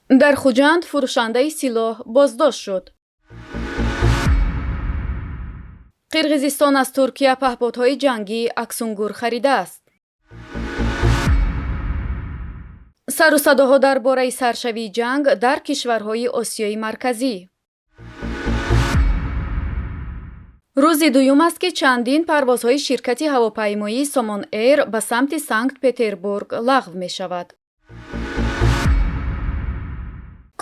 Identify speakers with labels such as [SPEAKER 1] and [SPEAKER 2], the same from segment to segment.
[SPEAKER 1] Дар Хуҷанд фурӯшандаи силоҳ боздошт шуд. Қирғизистон аз Туркия паҳподҳои ҷангӣ Аксунгур харидааст. Сару садоҳо дар бораи саршавии ҷанг дар кишварҳои Осиёи Марказӣ. Рӯзи дуюм аст, ки чандин парвозҳои ширкати ҳавопаймоии Сомон Эйр ба самти Санкт-Петербург лағв мешавад.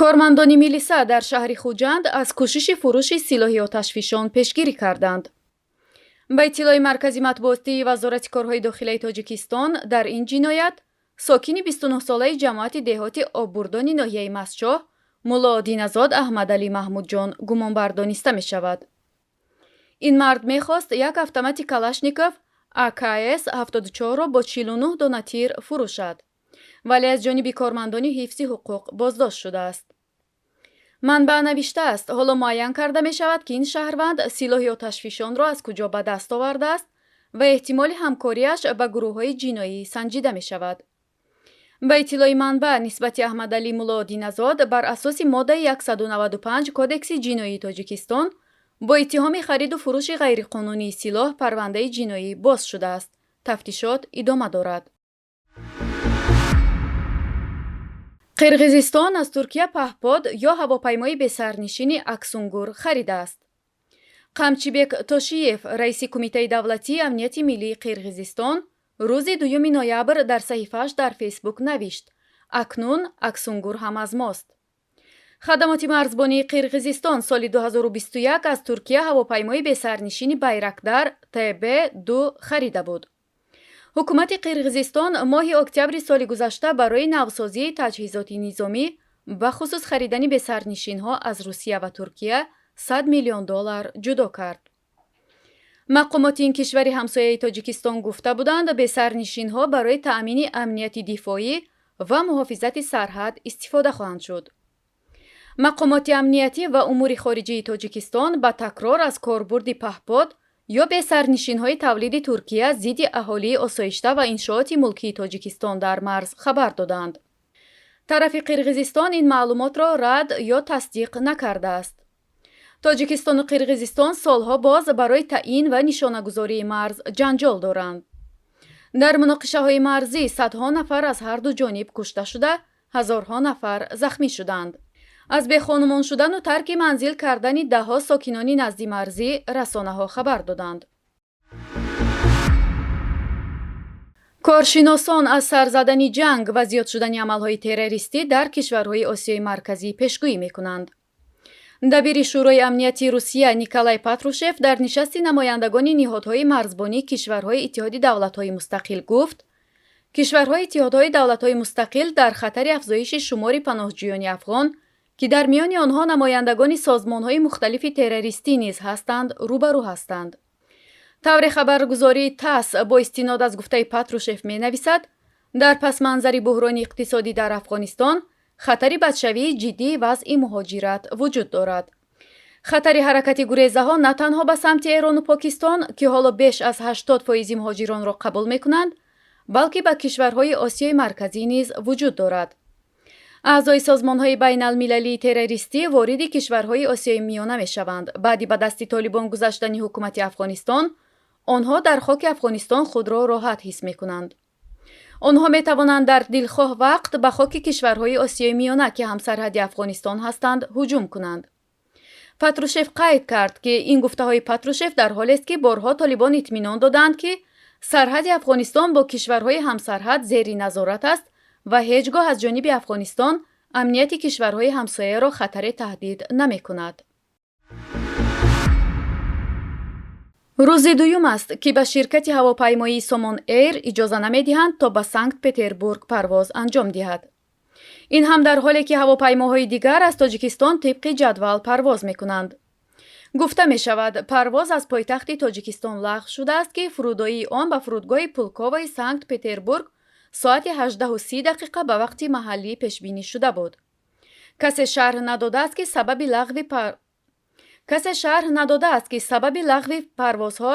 [SPEAKER 1] Кормандони милиса дар шаҳри Хуҷанд аз кӯшиши фурӯши силоҳи оташфишон пешгирӣ карданд. Ба иттилои Маркази матбуотии Вазорати корҳои дохилаи Тоҷикистон, дар ин ҷиноят сокини 29-солаи ҷамоати деҳоти Оббурдони ноҳияи Мастчоҳ Муллоодиназод Аҳмадалӣ Маҳмудҷон гумонбар дониста мешавад. Ин мард мехост як автомати Калашников АКС 74-ро бо 49 дона тир фурӯшад, вале аз ҷониби кормандони ҳифзи ҳуқуқ боздошт шудааст. Манбаъ навиштааст, ҳоло муайян карда мешавад, ки ин шаҳрванд силоҳи оташфишонро аз куҷо ба даст овардааст ва эҳтимоли ҳамкориаш ба гурӯҳҳои ҷиноӣ санҷида мешавад. Ба иттилои манбаъ, нисбати Аҳмадалӣ Муллоодиназод бар асоси моддаи 195 Кодекси ҷиноии Тоҷикистон бо иттиҳоми хариду фурӯши ғайриқонунии силоҳ парвандаи ҷиноӣ боз шудааст. Тафтишот идома дорад. Қирғизистон аз Туркия паҳпод ё ҳавопаймои бесарнишини Аксунгур харидааст. Қамчибек Тошиев, раиси Кумитаи давлатии амнияти миллии Қирғизистон, рӯзи 2 ноябр дар саҳифааш дар Фейсбук навишт: акнун Аксунгур ҳам аз мост. Хадамоти марзбонии Қирғизистон соли 2021 аз Туркия ҳавопаймои бесарнишини Байракдар ТБ-2 харида буд. Ҳукумати Қирғизистон моҳи октябри соли гузашта барои навсозии таҷҳизоти низомӣ, бахусус харидани бесарнишинҳо аз Русия ва Туркия 100 миллион доллар ҷудо кард. Мақомоти ин кишвари ҳамсояи Тоҷикистон гуфта буданд, бесарнишинҳо барои таъмини амнияти дифоӣ ва муҳофизати сарҳад истифода хоҳанд шуд. Мақомоти амниятӣ ва умури хориҷии Тоҷикистон ба такрор аз корбурди паҳпод ё бесарнишинҳои тавлиди Туркия зидди аҳолии осоишта ва иншооти мулкии Тоҷикистон дар марз хабар доданд. Тарафи Қирғизистон ин маълумотро рад ё тасдиқ накардааст. Тоҷикистону Қирғизистон солҳо боз барои таъин ва нишонагузории марз ҷанҷол доранд. Дар муноқишаҳои марзӣ садҳо нафар аз ҳар ду ҷониб кушта шуда, ҳазорҳо нафар захмӣ шуданд. Аз бехонумон шудану тарки манзил кардани даҳҳо сокинони наздимарзӣ расонаҳо хабар доданд. Коршиносон аз сар задани ҷанг ва зиёд шудани амалҳои террористӣ дар кишварҳои Осиёи Марказӣ пешгӯӣ мекунанд. Дабири Шӯрои амнияти Русия Николай Патрушев дар нишасти намояндагони ниҳодҳои марзбонии кишварҳои Иттиҳоди давлатҳои мустақил гуфт, кишварҳои Иттиҳодҳои давлатҳои мустақил дар хатари афзоиши шумори паноҳҷӯёни афғон, ки дар миёни онҳо намояндагони созмонҳои мухталифи террористӣ низ ҳастанд, рӯбарӯ ҳастанд. Тавре хабаргузории ТАСС бо истинод аз гуфтаи Патрушев менависад, дар пасманзари буҳрони иқтисодӣ дар Афғонистон хатари бадшавии ҷиддии вазъи муҳоҷират вуҷуд дорад. Хатари ҳаракати гурезаҳо на танҳо ба самти Эрону Покистон, ки ҳоло беш аз 80% муҳоҷиронро қабул мекунанд, балки ба кишварҳои Осиёи Марказӣ низ вуҷуд дорад. Аъзои созмонҳои байналмилалии террористӣ вориди кишварҳои Осиёи Миёна мешаванд. Баъди ба дасти Толибон гузаштани ҳукумати Афғонистон, онҳо дар хоки Афғонистон худро роҳат ҳис мекунанд. Онҳо метавонанд дар дилхоҳ вақт ба хоки кишварҳои Осиёи Миёна, ки ҳамсарҳади Афғонистон ҳастанд, ҳуҷум кунанд. Патрушев қайд кард, ки ин гуфтаҳои Патрушев дар ҳолест, ки борҳо Толибон итминон доданд, ки сарҳади Афғонистон бо кишварҳои ҳамсарҳад зери назорат аст ва ҳеҷ гоҳ аз ҷониби Афғонистон амнияти кишварҳои ҳамсояро хатаре таҳдид намекунад. Рӯзи дуюм аст, ки ба ширкати ҳавопаймоии Сомон Эйр иҷоза намедиҳанд, то ба Санкт-Петербург парвоз анҷом диҳад. Ин ҳам дар ҳоле, ки ҳавопаймоҳои дигар аз Тоҷикистон тибқи ҷадвал парвоз мекунанд. Гуфта мешавад, парвоз аз пойтахти Тоҷикистон лағв шудааст, ки фурудоии он ба фурудгоҳи Пулковаи Санкт-Петербург соати 18:30 дақиқа ба вақти маҳаллӣ пешбинӣ шуда буд. Касе шарҳ надодааст, ки сабаби лағви пар... Касе шарҳ надодааст, ки сабаби лағви парвозҳо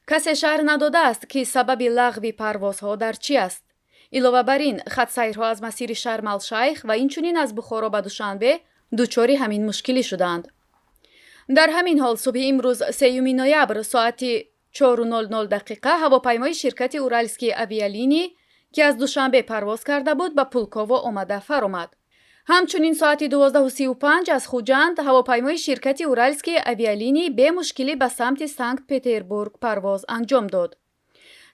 [SPEAKER 1] Касе шарҳ надодааст, ки сабаби лағви парвозҳо дар чӣ аст. Илова бар ин, хатсайрҳо аз масири Шарм-ал-Шайх ва инчунин аз Бухоро ба Душанбе дучори ҳамин мушкилӣ шуданд. Дар ҳамин ҳол, субҳи имрӯз, 3 ноябр, соати 4:00 дақиқа ҳавопаймои ширкати «Уральские авиалинии», ки аз Душанбе парвоз карда буд, ба Пулково омада фаромад. Ҳамчунин соати 12:35 аз Хуҷанд ҳавопаймои ширкати «Уральские авиалинии» бемушкилӣ ба самти Санкт Петербург парвоз анҷом дод.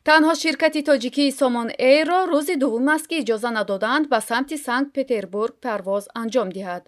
[SPEAKER 1] Танҳо ширкати тоҷикии «Сомон Эйрро» рӯзи дуввум аст, ки иҷоза надодаанд ба самти Санкт Петербург парвоз анҷом диҳад.